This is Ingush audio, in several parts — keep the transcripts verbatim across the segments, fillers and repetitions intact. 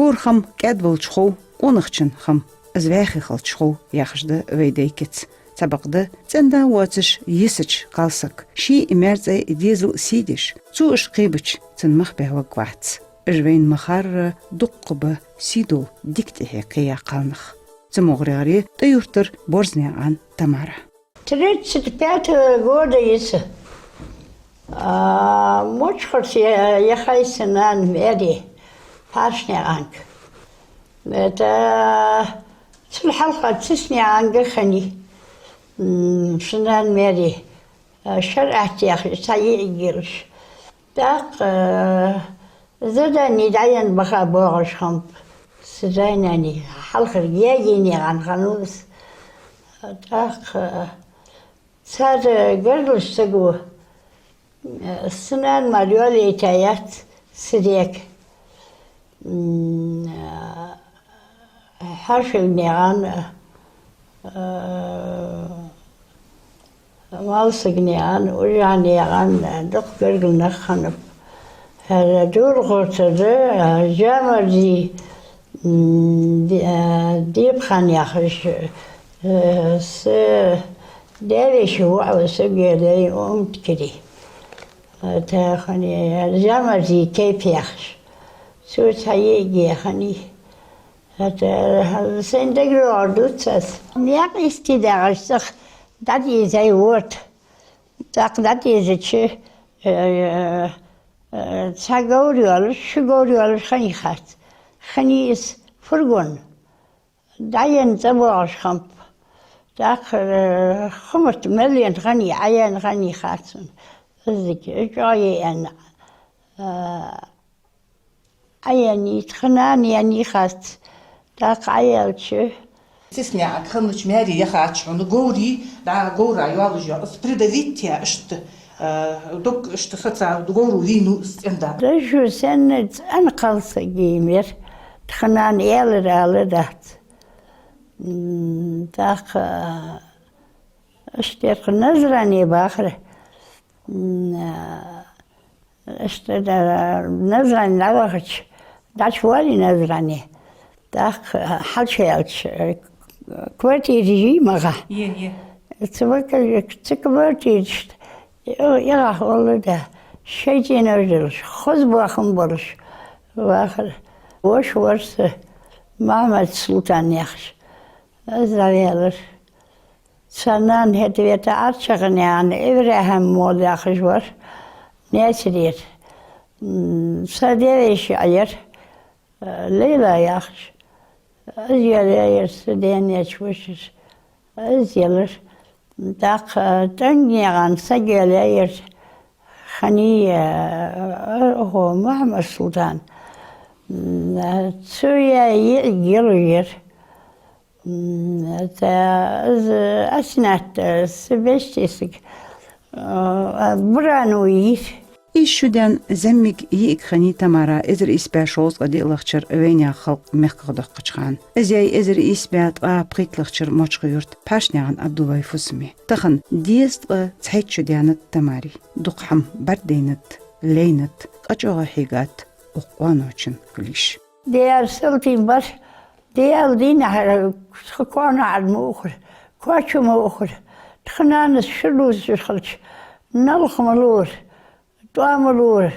Пурам кӀаьдвалча хов, къонахчун хам из вӀаьхий хилча хов, яхаш да вай дай кица. Цхьабакъда, цӀен-да воацаш йисача кхалсага ший маьр-цӀай дезал сий деш, цо уж кхебача, цун мах баь варгвац. Уж вайна ма харра дуккха ба сий дола дика тӀехье кхея кхалнах. Цу могӀарера тӀа-юртара Борзнаькъан Тамара. Тридцать пятого года йиса. А, Мочхарца я-, яхай са нана маьре, Пашнаькъанга. Это цул хьалха Циснаькъанга хиннай, м, са нана маьре. А, шера атта яхаш, цхьа йиӀиг йолаш. ТӀаккха, э, задани дӀаенна баха боагӀаш хиннаб са дай-нанеи, хьалхарча Гаьгенаькъан хиннав из. ТӀаккха, э, цар гаргарча саго, э, са нана мара йоалаяйтаяц са даьга. М, э, Хьашимнаькъан, э, Малсагнаькъан, Ужанаькъан, дукха гаргара нах хиннаб. ХӀара Дурхоцара, Жамарзий, м, Ди-, э, Дипхан яхаш, э, са даь-веший воӀ ва са гелай Умткири. Э, тахан Жамарзий Кепи яхаш. Цо цхьа йиӀиг яь хиннай. ХӀаьта, хӀаьта сайна дагалоагӀар дувц аз. Наькъа йисте дагӀаш цӀагӀа дӀадийзай вода. ТӀаккха дӀадийзача, э, э, цхьа говр йолаш, ши говр йолаш хиннай хац. Хиннай из фургон. ДӀаенна цӀабоагӀаш хиннаб. ТӀаккха, э, хӀама мел яьнна хиннай, Ӏаяьнна хиннай хац сона. Из дика, чӀоагӀа яьнна. Э, Ӏаяьннай, тха нана яьннай хац. ТӀаккха Ӏаяьлча. Циснаькъанга хиннача маьре яхача хьона говрий, дӀа говра йоалаш йола, из придавить яь иштта, э, дог иштта соцаду говро вийнав из цӀен-да. Дажо санна цӀена кхалсаг я ер, тха нана аьлар ала дац. М, тӀаккха, э, иштта тхо Назране бахар. М, э, Иштта да, Назране дӀавахача, дӀачувоалий Назране. ТӀаккха хьалчу яьлча, э, квартираш йий маха. Е, е. Цу вакал-, цу квартирашта, э, эгӀахь волаш да, шайтӀа нож долаш, хоза бахам болаш вахар. Воша вар са, Махьмад-Султан яхаш. Из дӀаваьлар. Са нана хӀета вета Ӏарчагнаькъан ИбрахӀим-молла яхаш вар, Наьсарера. М, са даь-веший Ӏа яр, э, Лейла яхаш. Из йоалаяьяр са даь-наьнача вошас. Из ялар. ТӀаккха ТӀангнаькъан саг йоалаяьяр, хиннай, э, укхо Махьмад-Султан. М, цо яь йиӀиг ялуш яр. М, это, из Асинат, э, са бештесаг, э, Бурано йир. Из шу даьнна зӀамига йиӀиг хиннай Тамара эзар ийс бӀаь шовзткъа диълагӀча шера вайнаьха халкъ мехках доаккхача хана. Из яьй эзар ийс бӀаь ткъаь пхийтталагӀча шера Мочкъий-Юрта Пашнаькъан Ӏабдуллай фусаме. Тахан дезткъа цхьайтта шу даьннад Тамарий. Дукха хӀама бӀаргадайнад, лайнад, къа чӀоагӀа хьийгад укх къонахчун кулиш. Даьра салтий бар, Даьла дийнахьара тха коа-наӀара ма ухар, коа чу ма ухар. Тха нанас шура лувзаш хилча, налха ма лора, тӀоа ма лора,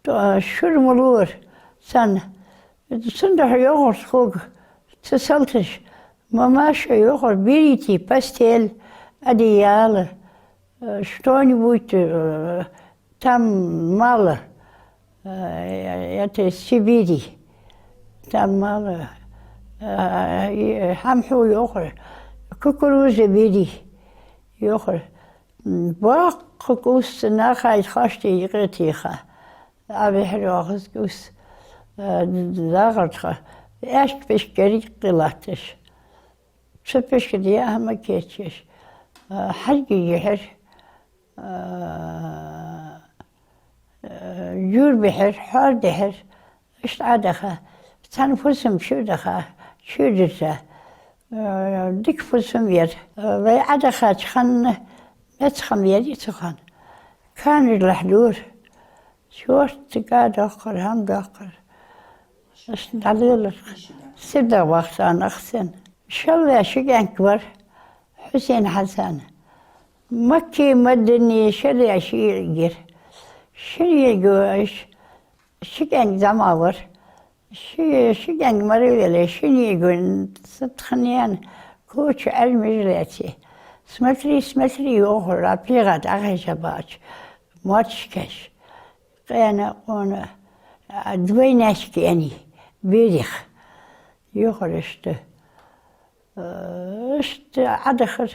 тӀо-, шура ма лора царна. Цудухьа йоахар тхога цу салташа: мамаша, йоахар, берите постель, одеяло, э, что-нибудь, э, там мало, э, это из Сибири. Там мало, э, и хӀама хьу, йоахар, кукуруза бере, йоахар. М, боккха кӀувс, наха из хьашт юкъе теха. Ӏа вихьар, йоах, из кӀувс, э, дагӀар тха. Аьшк-пишк яр юкъе латташ. Цу пишка дӀа хӀама кийчъеш, а, хьарги йихьар, а, а, жур бихьар, хьор дихьар, иштта Ӏа даха. Цхьан фусам чу даха, чу дирза. А, дика фусам яр. А, вай Ӏа дахача хана меца хӀама яр цу хана. Канаш лахь дора. Шортта цига доккхар, хӀама доккхар. Иштта дӀалелар. Сибдагъ вахсан ахсен. Шалваь ши кӀаьнк вар Хьусен-Хьасан. Макки-Мадине шера ши йиӀиг яр. Шин йиӀига уж ши кӀаьнк зӀамагӀа вар. Ши, ши кӀаьнк мара веле, шин йиӀига са тха наьна коча Ӏилмаш лаьце. Смотри, смотри, йоах, пхьегӀа тӀа хьежа баьча моттигашка. Къаьна, къона, а, двойняшки яьннай, берех. Йоах иштта. Э, иштта Ӏодахар.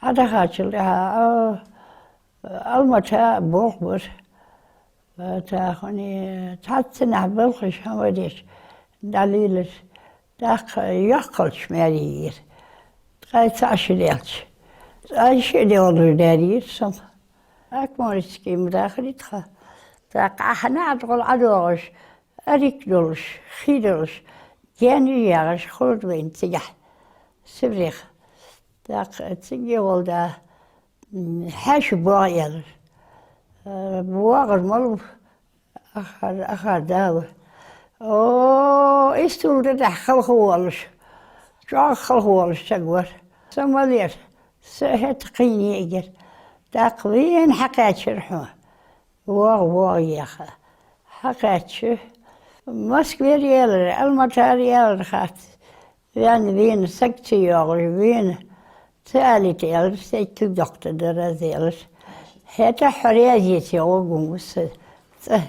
Ӏодахачул тӀехьагӀа, а, Алмата болх бир. Э, тахан цхьаццанахьа балхаш хӀама деш дӀалелар. ТӀаккха йоккхача маьре яр. Ткъаь цхьа шу даьлча, ткъаь шиъ доагӀаш дар яр сона. Акмолинский ма дахарий тха. ТӀаккха Ӏа хьанна ӀодоагӀа, ӀодоагӀаш, арик долаш, хий долаш, гаьнаш ягӀаш хулар вайна цигахь, Сибрех. ТӀаккха цига гӀолла да, м, хьаьша боагӀа аьлар. Э, боагӀар малав, ахар, ахар да ва. О, истол тӀа тӀехьа халха волаш, чӀоагӀа халха волаш саг вар. Со мел яр, са хӀаьта кхийна йиӀиг яр. ТӀаккха вена хьакхаьчар хьона. ВоагӀа, воагӀа, яха. Хьакхаьча, Москвера ялар, Алматера ялар хац. Ваьнна вена саг ца йоагӀаш, вена ца алийта аьлар, сай туг доккха дар аз аьлар. ХӀаьта хьо раьза яц, йоах, гӀо ма са цӀа,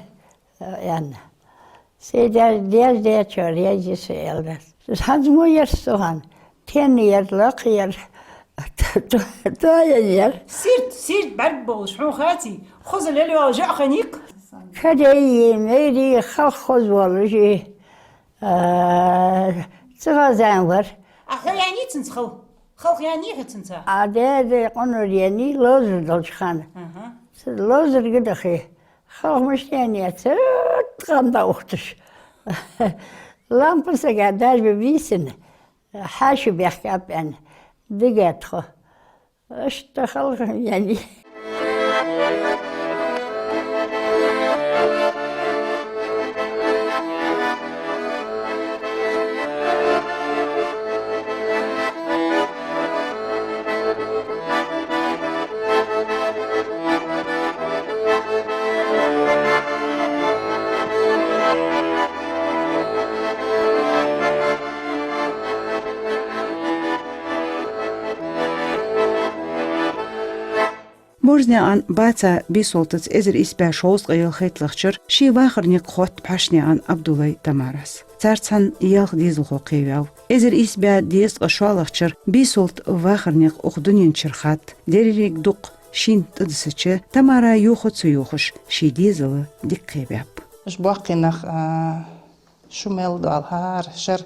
аьнна. Сай даьр, даьр, даьр чо раьза я со аьлар. ХӀанз мо яр со хьан, тенна яр, лакха яр, тоаян яр. Сирт, сирт бӀарг болаш, хьона хаций, хоза лелавала жаӀ ханийк? Кадайи, майрийи халха хоза волаш, а, цӀагӀа зама вар. А хьо яьннай цунца хала? Халха яьннай хьо цунца? А даь-даь къонур яьннай ловзар долча хана. Аха. Ц-, ловзарга дахе. Халха мишта яьннай, цӀаккха ма дӀаухташ. Лампа сага даже бийсана. Хьаьша бехк аппен дигатхо. Иштта халха яьннай. Борзнаькъан баца Бийсолтаца эзар ийс бӀаь шовзткъе ялхайтталагӀча шера ший вахара никъ хотт Пхьашнаькъан Ӏабдуллай Тамарас. Царца цхьана ялх дезалхо кхеваьв. Эзар ийс бӀаь дезткъа шоллагӀча шера Бийсолта вахара никъ укх дунен чура хатт. Деррига дукха шийна тӀадисача Тамара йоха а ца йохаш, ший дезал дика кхебаьб. Уж боккхий нах, а, шу мел дола хӀара шера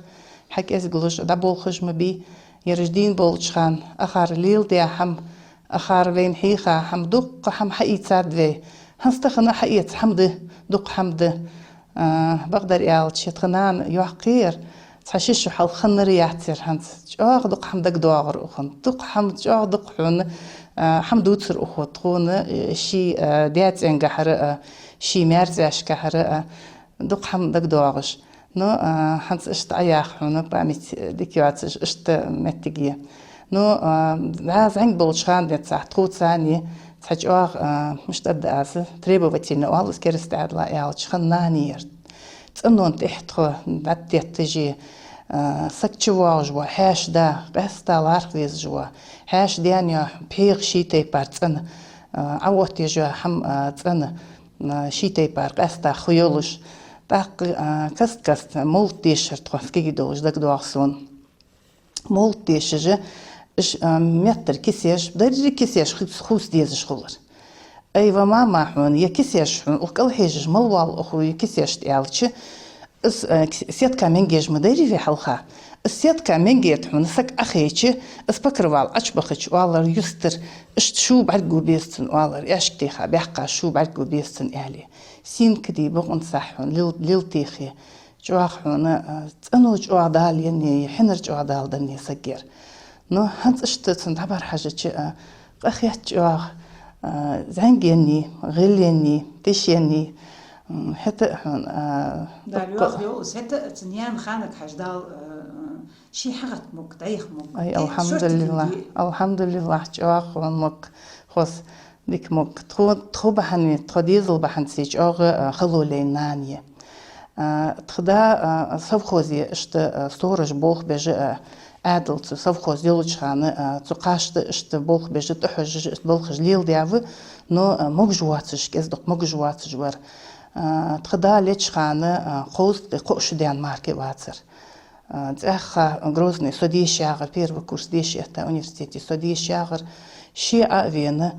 хьакӀезиглуш, дӀаболхаш ма бий, ераш дийна болча хана, ахар леладаь хӀама, ахар вайна хьийха хӀама, дуккха хӀама хьаийцад вай. ХӀанз тахан а хьаэца хӀама да, дукха хӀама да. А, бакъдар аьлча, тха нана йоккха яр, цхьа ши шу хьалха хиннар яц ер хӀанз. ЧӀоагӀа дукха хӀама дагадоагӀар укхун. Дукха хӀама, чӀоагӀа дукха хьона, а, хӀама дувцар укхо тхона, э, ший, а, даь-цӀенгахьара а, ший маьр-цӀаьшкахьара а. Дукха хӀама дагадоагӀаш. Ну, а, хӀанз иштта Ӏаяха хьона память, э, дика йоацаш, иштта моттиг я. Ну, а, дӀа зӀамига болча хана денз цхьа тхоца цхьа чӀоагӀа, а, мишта аргда аз, требовательна оал из кераста Ӏаьдала аьлча, хинна нана яр. ЦӀенон тӀехьа тхо дӀатетташ, а, саг чувоагӀаш вола хьаьша да, къаьстта лархӀа везаш вола хьаьша даьнна йола пхьегӀа ший тайпара цӀена, а, Ӏооттаеш йола хӀама, а, цӀена, а, ший тайпара къаьстта ху йолаш. ТӀаккха, а, каст-каста мовлат дешар тхо, кегий долаш дагадоагӀа сона. Мовлат дешаш, уж, а, меттара кисеш, деррига кисеш ху-, хувца дезаш хулар. Ай, ва мама хьона, е кисеш хьона, укх кӀал хьежаш мала воал укхо, е кисешта аьлча, из, а, кс-, сетка менгеш ма дарий вай хьалха. Из сетка менгерда хьона саг Ӏохайча, из покрывал Ӏочубахача оалар юстара, иштта шу бӀаргаго беза цун оалар, аьшка теха баьккха шу бӀаргаго беза цун аьле. Сенкади букъанца хьона лил-, лила техе. ЧӀоагӀа хьона, а, цӀено чӀоагӀа Дала еннай, хьинар чӀоагӀа Дала деннай саг яр. Ну, хӀанз иштта цунна дӀабӀарахьежача, а, къахетт чӀоагӀа, а, зӀамига еннай, гӀилла еннай, тиша еннай, М, хӀаьта а хьона, а, Дала дукха йоах йолас, хӀаьта а цу наьна ханага хьажа Дала, а, ший хьагӀатта мог, дӀаяха мог. Ай, алхьамдулиллахӀ, алхьамдулиллахӀ, чӀоагӀа хьона мог, хоза, дика мог. Тхо, тхо бахьан, тхо дезал бахьанца чӀоагӀа, а, хало лайна нана я. А, тха да, а, совхозе иштта, а, сторож болх беш а, Ӏаьдал цу совхоз йолча хана, а, цу кхашта иштта болх беш а, тӀахьожаш а, иштта балхаш леладаьд, но, а, могаш воацаш, кӀезиг-дукха могаш воацаш вар. А, тха да леча хана, а, кхузткъеи кхо шу даьнна мара вацар. А, цӀаьхха Грозне со дешаш ягӀар, первый курс деша этта университете со дешаш ягӀар, ше Ӏо а вена,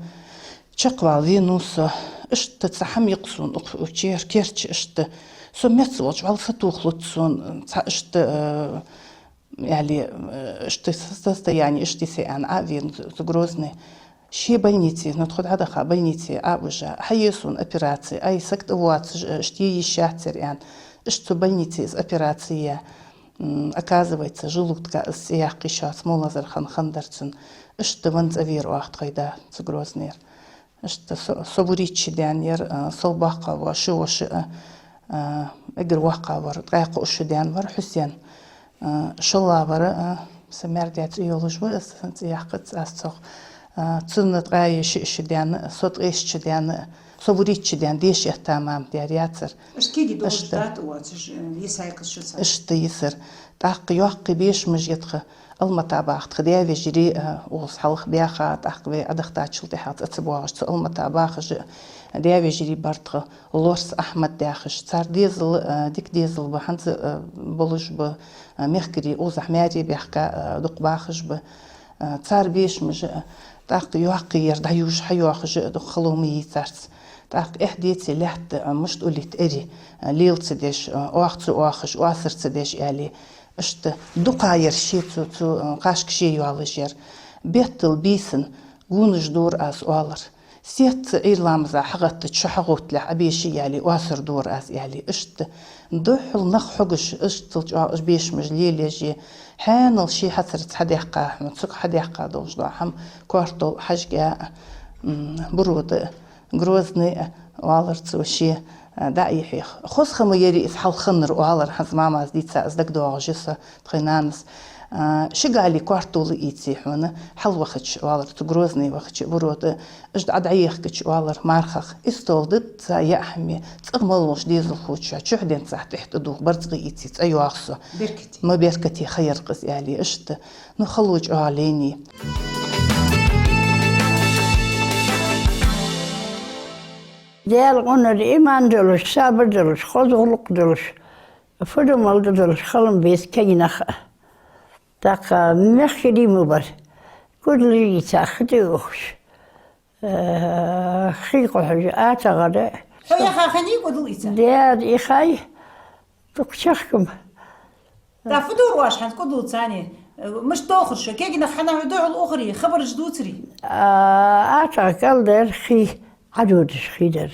чакхвала венав со, иштта цхьа хӀама йикъ сона укх, укх чер-, керча иштта. Со меца волча вӀалла сатохалуц сона, цхьа иштта, э, яли, э, иштта со-, состояние иштта йисай аьнна Ӏо а вена цу, цу Грозне. Ше больнице, ну, тхо дӀадаха больнице Ӏо а вижа, хьае сона операци, ай, саг тӀавоацаш, э, иштта е йиш яцар аьнна. Иштта цу больнице из операци яь. М, оказывается, желудка из цӀи яккха йиш яц, молазар хинна хиннадар цун. Иштта венна цӀавера оаха тхай да цу Грознера. Иштта со, со вурийтта шу даьнна яр, а, сол боккхагӀа вола ши воша а, а, эггара воккхагӀа вар, ткъаь кхо шу даьнна вар Хьусен. А, шоллагӀа вар, а, са маьр-даь цӀи йолаш ва, аз цӀи яьккхац аз цох. А, цунна ткъаь ши шу даьнна, со ткъеста шу даьнна, со вурийтта шу даьнна деша этта мара даьр яцар. Иштта кегий долаш Иштта. Дат воацаш, э, йисай-кх из шу цхьа. Иштта йисар. ТӀаккха йоккхий бешамаш я тха, Алмата баха тха даь-вежарий, э, укхаза хьалха баьха, тӀаккха вай Ӏодахийтачул тӀехьагӀа цӀа ца боагӀаш, цу Алмата бахаш а даь-вежарий бар тха, Лорс Ахьмад яхаш. Цар дезал, э, дика дезал ба, хӀанз а, э, болаш ба, э, мехкарий укхазахь маьре баьхка, э, дукха бахаш ба. Э, цар бешамаш а, тӀаккха йоккхий яр дӀаювш хьайоахаш а, дукха хало ма йий царца. ТӀаккха эхь деце лаьтта, э, мишта улийтар, э, лела ца деш, э, оаха ца оахаш, оасар ца деш, аьле. Иштта дукха яр ше цу, цу, э, кхашка ше йоаллаш яр. Беттал бийсан гонаш дора аз, оалар. Сецца Ӏуйра ламаза хьагӀаттача шу хьагӀотталехь Ӏобеша, аьле, оасар дора аз, аьле. Иштта духхьал нах хьогаш, иштта чӀоагӀа уж бешамаш лелаеш я. Хьанал ше хьацарца хьадаьккха хӀама, цунга хьадаьккха долаш дола хӀама, коартол, хьажкӀа, м, буро да, Грозный, оалар цо ше, а, дӀа а йихье. Хоза хӀама яр из хьалха хиннар, оалар, хӀанз мамас дийца из дагадоагӀаш я са, тхай нанас. А, ши гали коартол а ийце хьона, хьалвахача, оалар цо, Грозный вахача, буро да, уж дӀа-, дӀаехкача, оалар, мархах, истол да цхьа яа хӀама, цӀагӀа мел волча дезалхочоа чухь денз цхьа тӀехьа тӀадувха барзкъа ийце, цӀа йоагӀа со. Беркате. Ма беркате ха яр-кх из, аьле, иштта. Ну, хало чӀоагӀа лайнай. Даьла къинара иман долаш, сабар долаш, хоза гӀулакх долаш, фу да мел да долаш хила беза кегий нах а. ТӀаккха мехкарий ма бар. Кудалаш ийца хи тӀа ухаш, э, хий кхухьаш, ацагӀара. Хьо яха хиннай кудал ийца? Даьра яхай, дукха чехкам. ТӀаккха фу дора оаш хӀанз кудалца цхьана? Мишта тохар шо? Кегий нах хьанахьа духьал ухарий, хабараш дувцарий? А, ацагӀа кӀал дар, хий, Ӏододаш хий дар.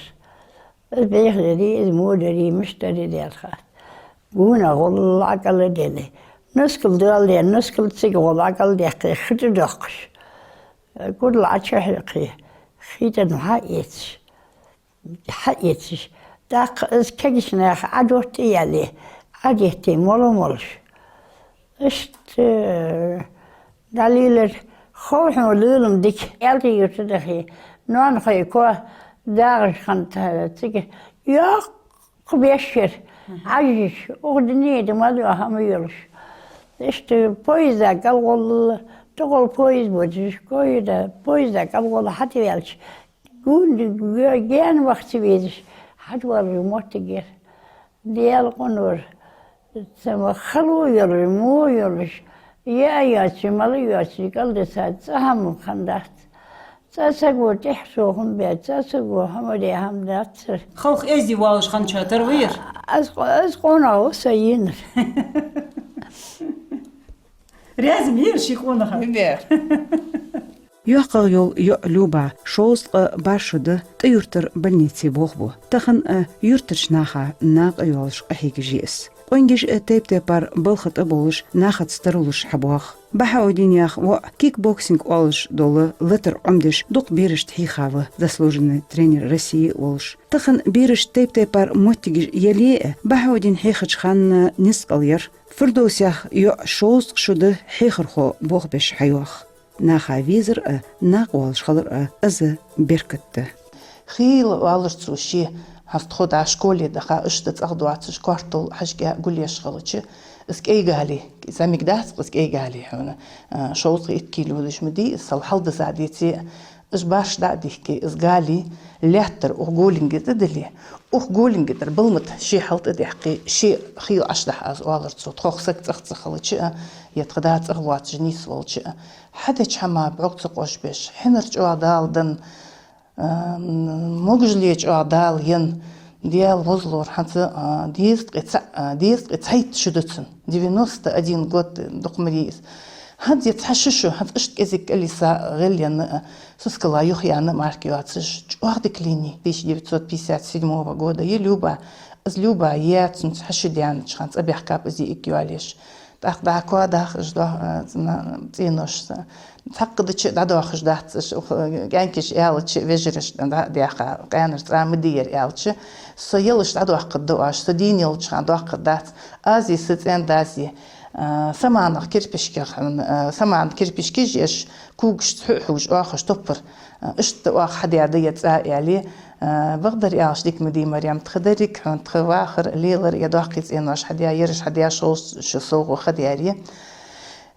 Из бехдарий, из мо дарий, мишта дарий, Даьла хац. Гонах гӀолла кӀал а денна, нускал доал денна, нускал цига гӀолла кӀал даьккха, хи тӀа доаккхаш, кудал Ӏочухьекхе, хи тӀа хьаэцаш. Хьаэцаш. ТӀаккха из кегийча наха Ӏодотта аьле, Ӏодетте мала молаш. Иштта, э, дӀалелар, хов хьона лелам дика. Ялта-Юрта дахе, ноанахой коа дагӀаш хиннад цига. Йоккха беш яр, Ӏажжаш, укх дунен тӀа мел йола хӀама йолаш. Иштта поезда кӀал гӀолла, тӀагӀолла поезд бодаш, коа да, поезда кӀал гӀолла хьатӀаваьлча, гонда гаьна ваха ца везаш, хьатӀавалар моттиг яр. Даьла къинора, цхьа ма хало йолаш, мо йолаш, яа йоацаш, мала йоацаш, кӀалдиса цхьа хӀама хиннадац. Цхьа саго тӀехьа сохам баь, цхьа саго хӀама де хӀама дацар. Халкъ эздий воаллаш хинначоа тара вар? Аз къо-, аз къонах ва са енар. Раьза ма яр ший къонахах? Ма яр. ЙоккхагӀа йола йоӀ Люба шовзткъа бархӀ шу да, ТӀой-Юртара больнице болх бу. Тахан а юртарча наха накъайоалаш къахьегаш я из. Къонгаш а тайп-тайпара балха тӀаболаш, нахаца тарлуш хьабоагӀа. Бахьаудин яха воӀ кикбоксинг оалаш дола латар Ӏомадеш дукха берашта хьийха ва заслуженный тренер России волаш. Тахан бераш тайп-тайпара моттигаш яле а, Бахьаудин хьехача хана низ кӀал яр. Фирдовс яха йоӀ шовзткъа шу да хьехархо болх беш хьайоагӀа. Наха везар а, накъавоалаш хилар а из беркат да. Хийла оалар цо ше, хӀанз тхо дӀа школе даха, иштта цӀагӀа доацаш, коартол хьажкӀа гулъеш хилча, из кӀай гали, зӀамига дац-кх из кӀай гали хьона, а, шовзткъа итт кило луш ма дий из, сел хьалдиза деце, из баш дӀа а дихке, из гали лаьттара укх голинга тӀа дилла, укх голинга тӀара балмата ше хьалтӀадехке, ше хийла Ӏочудахьа аз, оалар цо, тхох саг цӀагӀа ца хилча а, е тха да цӀагӀа воацаш нийсволча а. Хьадеча хӀаман бӀоаг ца къожабеш, хьинар чӀоагӀа Дала даьнна, а, могашал чӀоагӀа Дала енна, Даьла возалора хӀанз, а, дезткъе цаӀ, а, дезткъе цхьайтта шу да цун, девяносто один год, дукха ма дий из. ХӀанз е цхьа шу, шу, хӀанз иштта кӀезига кӀалиса гӀелъенна а, сискала юхаяьнна а мара йоацаш, чӀоагӀа дика лийннай, тысяча девятьсот пятьдесят седьмого года, е Люба, из Люба яь, цун цхьа шу даьннача хана цӀабаьхкаб из йиӀиг йоалаеш. ТӀаккха дӀа коа даха уж до-, а, цӀена-, цӀенош. Цхьаккха дича дӀадоахаш дац уж, ух, кӀаьнкаш аьлча, вежарашта дӀа а даьха, къаьнара цӀа ма дий ер аьлча, со ялаш дӀадоаккхаргда оаш, со дийна йолча хана доаккхаргдац. Аз е са цӀен-дас е, а, саманах кирпишкех, а, самана кирпишкаш еш, когашца хьу а хьувш, оахаш топпар, а, иштта оаха хьадаь да ер цӀа аьле, а, бакъдар аьлча, дика ма дий, Марем, тха деррига хьона, тха вахар, лелар, е доккхий цӀенош хьадаь, ераш хьадаь, шовзткъа шу совгӀа хьадаьр е.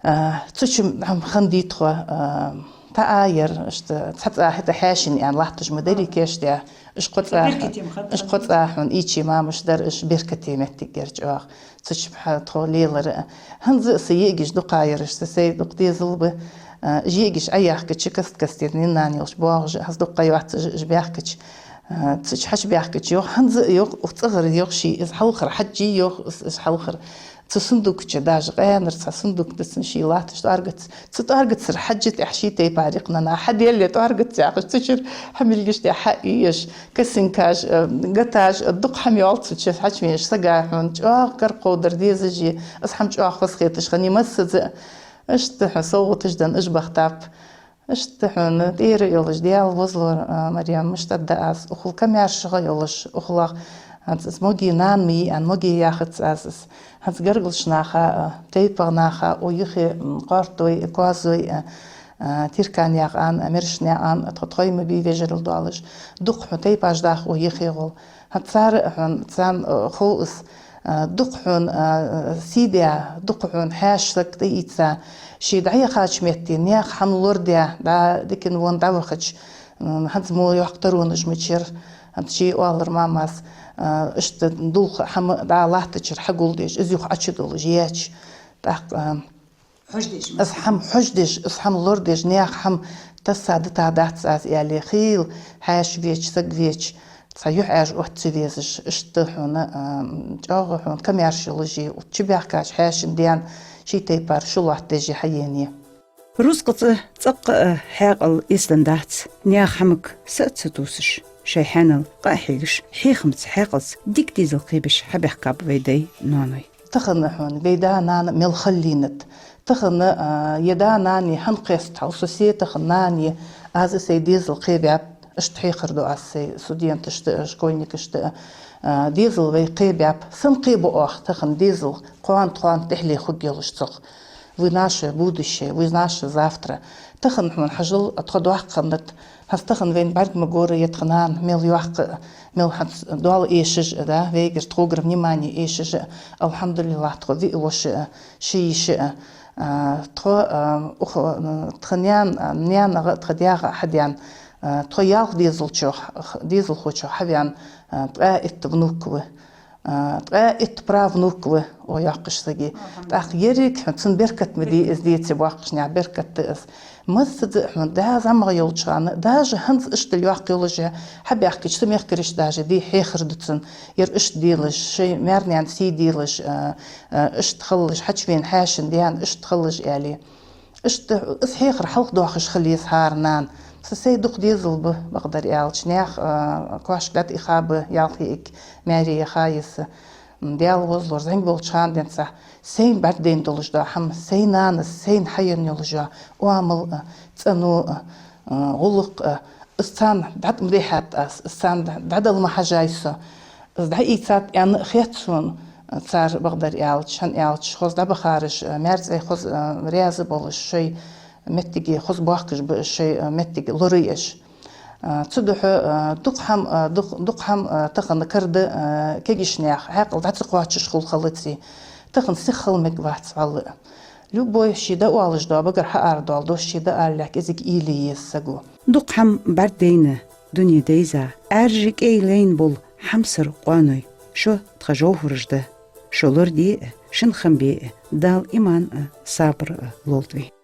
А, цу чу хӀама хиннадий тхо, а, тӀа а яр, иштта цхьа цӀа хӀета хьаьший аьнна латташ ма дарий кийчдаь, уж кхо цӀа, беркате ма хиннад, уж кхо цӀа хьона ийча мамаш дар, уж беркате моттиг яр чӀоагӀа. Цу чу хьа-, тхо лелар а. ХӀанз а са йиӀигаш дукха яр, уж са сай дукха дезал ба. А, уж йиӀигаш Ӏояхкача, каст-каста нанна йолаш боагӀаш, хӀанз дукха йоацаш уж баьхкача, а, цу чу хьачубаьхкача, йоах, хӀанз а, йоах, укх цӀагӀара, йоах, ше из хьалхара хьажжий, йоах, из, из хьалхара. Цу сундукача, даже къаьнара цхьа сундук да цун, ше латташ тӀоаргаца. Цу тӀоаргацара хьажжа тӀехьа ший тайпара икхнана хьаделле тӀоаргаца яхаш, цу чура хьамилгаш тӀехьа хьаийеш, косынкаш, э, гаташ, э, дукха хӀама йоал цу чу хьачувенаш сага хьона, чӀоагӀа кара кховдар дезаш я, из хӀама чӀоагӀа хоза хеташ хиннай массаза а. Иштта хьона совгӀаташ денна уж бахийтаб. Иштта хьона тӀера йолаш, Даьла возалора, а, Марем, мишта да аз, укхул камаьршал йолаш, укхулах, хӀанз из моги нана ма йий аьнна, моги яхац аз из. ХӀанз гаргарча наха а, тайпан наха а, укх юхе, м, къоартой а, коазой а, а, Тиркан яха а, Мершин яха а, тхо тхоай ма бий вежарал доалаш. Дукха хьона тайпаш даха укх юхе гӀолла. ХӀанз цар а хьона, царна, а, хов из, а, дукха хьона, а, сий даь, дукха хьона хьаьша саг тӀаийца, ше дӀаяхача метте наьха хӀама лорадаь, дӀа дикан вон дӀавахача, м, хӀанз мо йоккха таронаш мичара, хӀанз ше оалар мамас, а, иштта дулх хӀама дӀа латтачара хьагулдеш, из юха Ӏочудолаш яьча, тӀаккха, а, хьождеш, из хӀама хьождеш, из хӀама лорадеш, наьха хӀама тасса дита дац аз аьле, хийла хьаьша веча, саг веча, цхьа юхьӀаьржа отта ца везаш, иштта хьона, а, чӀоагӀа хьона камаьршал йолаш я, чубаьхкача хьаьший даьна ший тайпара шу лоаттадеш я хьаенай. Рузкъа цӀа цӀаккха а хьаькъал эцаденна дац, наьха хӀамага са а ца тувсаш, шоай хьаьнал къа а хьегаш, хьехамца, хьаькъалца дика дезал кхебеш хьабаьхкаб вай дай, ноаной. Тахан хьона вай да-нана мел хала лийннад. Тахан, а, е да-нана хӀана кхестад хьал со, се тахан нана я, аз а сай дезал кхебаьб, иштта хьехар ду аз сай студенташта а, школьникашта а, а, дезал вай кхебаьб. Сенна кхебу оаха тахан дезал, кхоана-кхоана тӀехьле хургйолаш цох? Вы наше будущее, вы наше завтра. Тахан хьона хьажал, а, тхо доккха хиннад, хӀанз тахан вайна бӀарга ма гора, е тха нана мел йоккха а, мел хӀанз доал эшаш а, да, вайгара тхогара внимание эшаш а, алхьамдулиллахӀ, тхо виъ воша а, ши йиша а, а, тхо, а, ух, а, тха наьн-, а, наьнагара а, тха даьгара а хьадаьнна, а, тхо ялх дезалчох, дезалхочох хьаваьнна, а, ткъаь итт внук ва. А, ткъаь итт правнук ва, о, йоккхача сага. ТӀаккха еррига хьона цун беркат ма дий из, деце боаккхача наьха беркат да из. Массаза а хьона да зӀамагӀа йолча хана, даже хӀанз иштта йоккха йолаш а, хьабаьхкача цу мехкарашта даже де хьехар ду цун, ер иштта делаш, шоай маьр-наьна сий делаш, а, а, иштта хилалаш, хьачувена хьаьший даьна иштта хилалаш аьле. Иштта из хьехар хьалхадоахаш хила еза хӀара нана. Са сай дукха дезал ба, бакъдар аьлча, наьха, а, кошка дӀатӀаийха ба, ялх йиӀиг маьре яха я са. Даьла возалора, зӀамига волча хана денз сайна бӀаргадайна долаш дола хӀама, сай нанас сайна хьаенна йолаш йола оамал а, цӀено а, гӀулакх а, из царна дӀатӀа ма дехьад аз, из царна дӀадала ма хьажай со. Из дӀаийцад аьнна а хет сона, цар бакъдар аьлча, хӀана аьлча хоза дӀабахараш, маьрцӀе хоза раьза болаш, шоай моттиге хоза бохкаш ба уж, шоай моттиг лорай уж. Цудухьа дукха хӀама, дукха, дукха хӀама тахан карда кегийча наьха, хьаькъал дӀа ца кхоачаш хул халаций, тахан сиха хила мегавац вӀалла а. Любой ший дӀаоалаш дола багара хьаарадоала дош ший дӀаала лаьрхӀа кӀезига уйла е еза саго. Дукха хӀама бӀаргадайна, дуне дайза, Ӏаьржа кӀай лайна бола хьамсара къоаной, шо тха жовхӀараш да. Шо лораде а, шун хам бе а, Дала иман а, сабар а лолда вайна.